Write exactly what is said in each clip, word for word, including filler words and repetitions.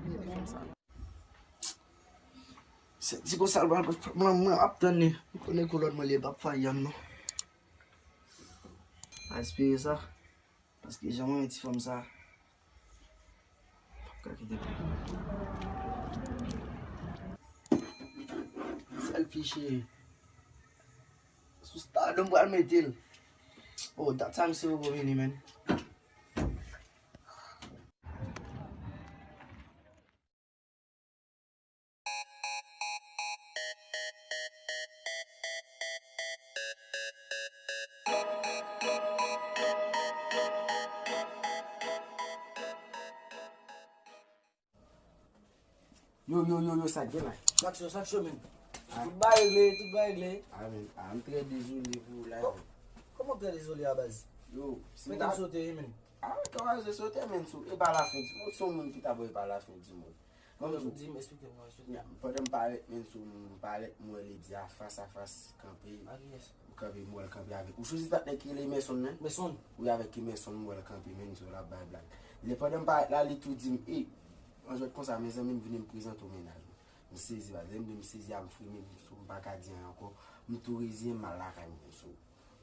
Gade fanm sa. Se ti konsa l pral fè m lan, mwen ap tann li. M konnen kolòn mwen li p ap fè yanm non. Pa espere sa. Paske jan mwen renmen ti fanm sa. P ap ka kite. Sèl fi cheri. Sou Stardom pral mete l. Oh, that time se poko vini, man. Yo, yo, yo, yo, sa k gen la? Sa k cho, sa k cho, men. Ah. Tout bagay regle, tout bagay regle. Ah, men, ah, m trè dezole pou la. Kò-, kòman trè dezole a baz? Yo, si m ta sote, men. Ah, kòman se sote, men, sou, e pa lafen di mond, se yon moun ki ta voye pa lafen di mond. Mwen, men, sou, di m, eksplike m, eksplike m. Pandan m parèt, men, sou, m parèt, m wè Lady a fas a fas, kanpe. A kiyès? M kanpe, m wè l kanpe avèk ou. Chouzi pa t nèg ki rele Emerson, non? Emerson. Wi, avèk Emerson, m wè l kanpe, men, sou, l ap bay blag. Lè pandan m parèt la, li tou di m, "Ey, an jwèt konsa, mezanmi, m vini m prezante w mennaj mwen." M sezi, baz. Lè m di m sezi a, m fremen, m sou, m pa ka di anyen ankò. M tou reziyen m, m al lakay mwen, sou.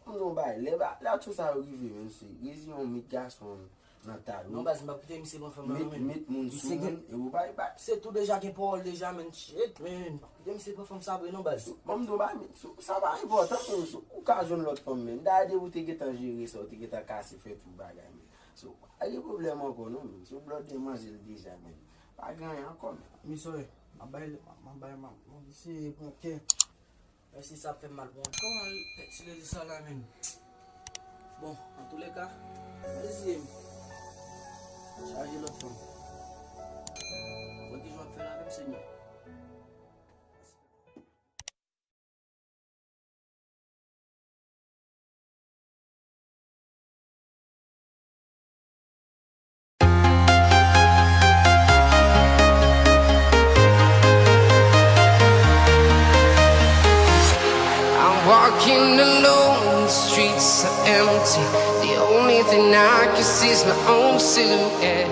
M di w bay, lè ba, lè aksyon sa yo rive, men, sou. Reziyen w, met gason nan talon. Non, baz, m p ap kite misye pran fanm nan, non, men. Met, met moun sou moun, e ou bay, bay. Se tou deja gen pawòl deja, men. Shit, men. M p ap kite misye pran fanm sa vre, non, baz. Bon, m di w bay, men, sou, sa pa enpòtan, men, sou. Ou ka jwenn lòt fanm, men. Dayè, depi ou te gentan jere sa, ou te gentan kase fè tout bagay, men. So, pa gen pwoblèm ankò non, men. So, blòdè manje l deja, men. Pa gen anyen ankò, men. Mi sòy, m ap bay, m ap bay, m ap, m ap eseye pran kè. Mèsi, sa ap fè m mal pou yon tan, pèt ti lezi sa la, men. Bon, antoulèka, mezi, chaje lòt fanm. Wè ki jan w ap fè la menm, Senyè. I'm walking alone, the streets are empty. The only thing I can see is my own silhouette.